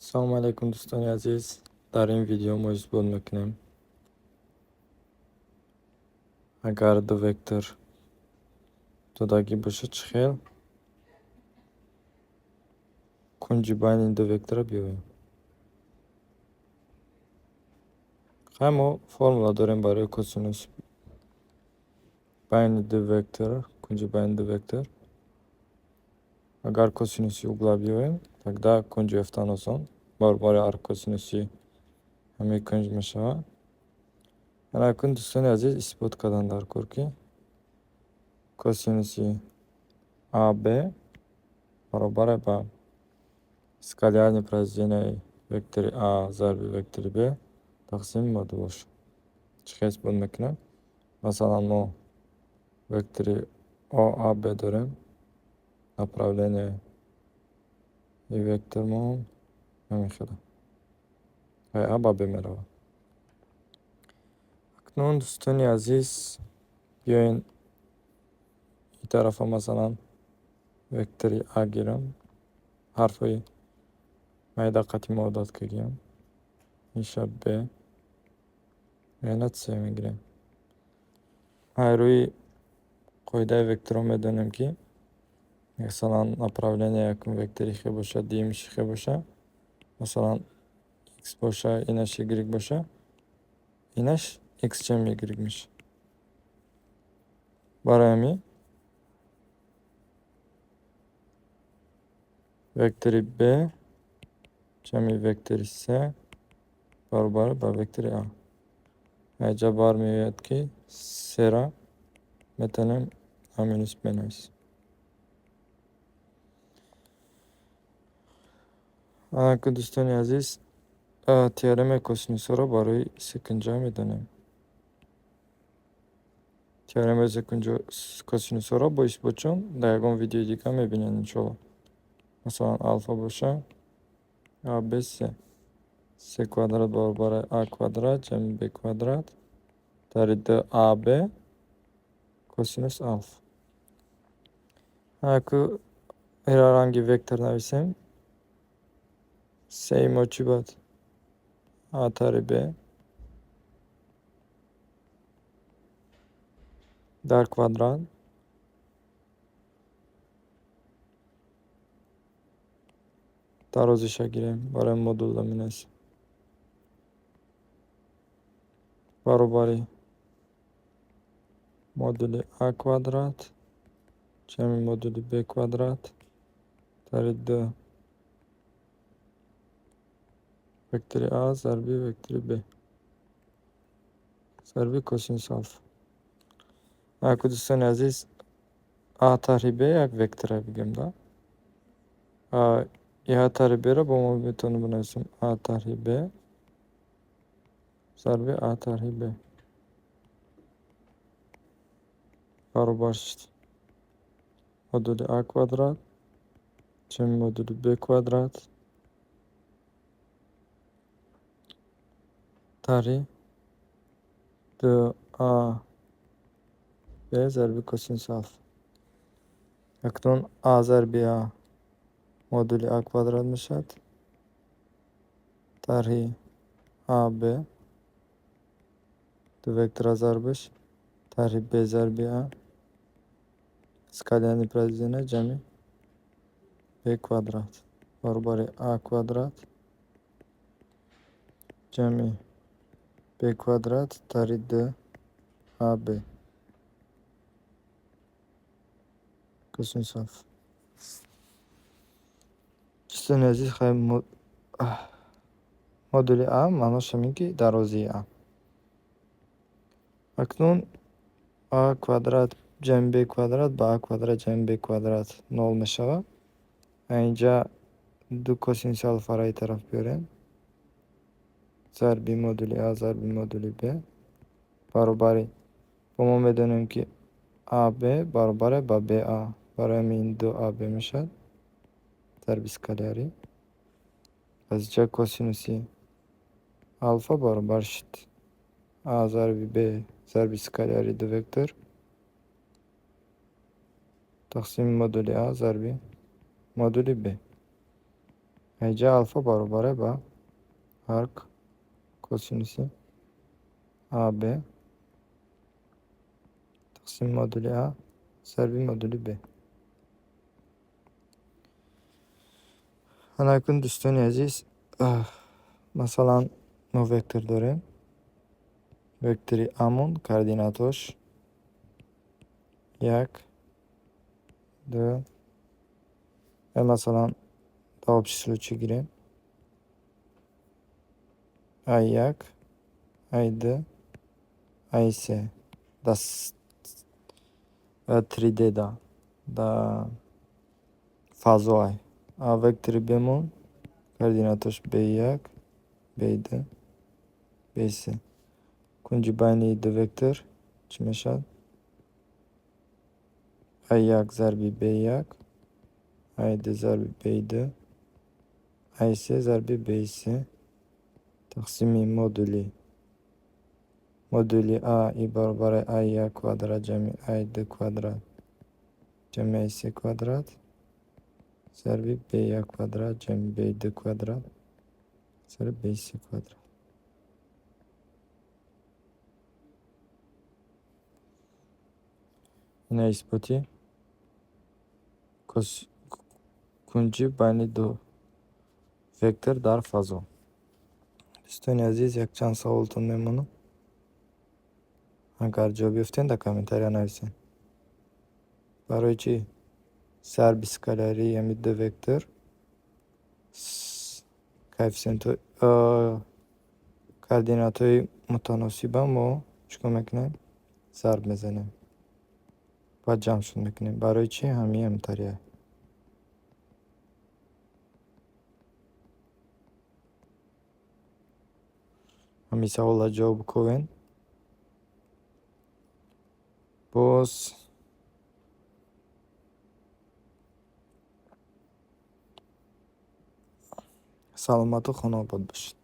Салому алайкум, дӯстони азиз. Дар ин видео мо исбот мекунем, агар ду вектор додагӣ бошад, чӣ хел кунҷи байни ду вектора биёем. Хай, мо формула дорем барои косинус байни ду вектор, кунҷи байни ду вектор. Агар косинуси угла биёем, тогда кунҷи ёфтан осон, баробари арккосинуси ҳамин кунҷ мешавад. Акнун, дӯстони азиз, исбот кардан дар кор, ки косинуси АБ баробар ба скалярное произведение вектори А зарби вектори Б тақсими модулаш. Чӣ хел исбот мекунем? Масалан, мо вектори ОАБ дорем, направление и вектормон ҳамин хела, А ба Б меравад. Акнун, дӯстони азиз, биёен ин тарафа, масалан, вектори А гирам, ҳарфҳои майда қати мо одат кардем, иша Б, яна С мегирем. Ай рӯи қоидаи векторҳо медонем, ки масалан направление якум вектори хе бошад, дуюмиш хе боша, масалан, x боша, инаш y боша, инаш x ҷамъ y мешавад. Барои ҳамин вектори b ҷамъи вектори с баробар ба вектори а. Инҷа бармеояд, ки сера метавонем а минус б нависем. Анаку, дӯстони азиз, теоремаи косинусҳоро барои секунҷа медонем. Теоремаи косинусҳоро бо исботчон дар ягон видеои дигар мебинед, иншоалло. Масалан, алфа боша, а б с, с квадрат баробар а квадрат ҷамъи б квадрат тари д а б косинус алфа. Анаку ира ранги вектор нависем. Сеи мо чӣ буд? А тари б дар квадрат дарозиша гирем, барои модулда менависем, баробари модули а квадрат ҷамъи модули б квадрат тари д вектори а зарби вектори б зарби косинус алфа. Аку, дӯстони азиз, а тарҳи б як вектора бигем да. И а тарҳи б-ро бо мо метавонем бинависем а тарҳи б зарби а тарҳи б баробар шуд модули а квадрат ҷамъи модули б квадрат тарҳи д а б зарби косинус алфа. Акнун а зарби а модули а квадрат мешавад тарҳи а б, ду вектора зарбаш, тарҳи б зарби а, скалярное произведение ҷамъи б квадрат баробари а квадрат ҷамъи б квадрат тарҳи д а б косинус алфа. Дӯстони азиз, хай, модули а маънош ҳамин, ки дарозии а. Акнун а квадрат ҷамъи б квадрат ба а квадрат ҷамъи б квадрат нол мешавад. Инҷа ду косинуси алфаро ин тараф биёрем, зарби модули а зарби модули б баробари, бо мо медонем, ки аб баробар ба ба, барои ҳамин ду аб мешавад зарби скалярӣ. Аз инҷа косинуси алфа баробар шуд а зарби б зарби скаляри ду вектор тақсими модули а зарби модули б. Инҷа алфа баробар ба арк косинуси АБ тақсими модули А зарби модули Б. Ана акнун, дӯстони азиз, масалан, мо вектор дорем. Вектори Амон координатош як, ду, масалан, дар общий случай гирем. А як, А ду, А се. Дар 3D да фазо ай. А вектори Бмон координатош Б як, Б ду, Б се. Кунҷи байни ду вектор чӣ мешавад? А як зарби Б як, А ду зарби Б ду, А се зарби Б се тақсими модули А и баробари А як квадрат ҷамъи А ду квадрат ҷамъи А се квадрат зарби Б як квадрат ҷамъи Б ду квадрат зарби Б се квадрат. Ина исботи кунҷи байни ду вектор дар фазо. Дӯстони азиз, якчанд саволтон мемонам. Агар ҷавоб ёфтем, дар комментария нависед. Барои чӣ зарби скалярии ҳамин ду вектор коэффисиентҳо, координатҳои мутаносиба мо чӣ кор мекунем? Зарб мезанем. Баъд ҷамъшон мекунем. Барои чӣ ҳамин ҳамтария? Ҳамин саволро ҷавоб ковен. Боз саломату хонаобод бошед.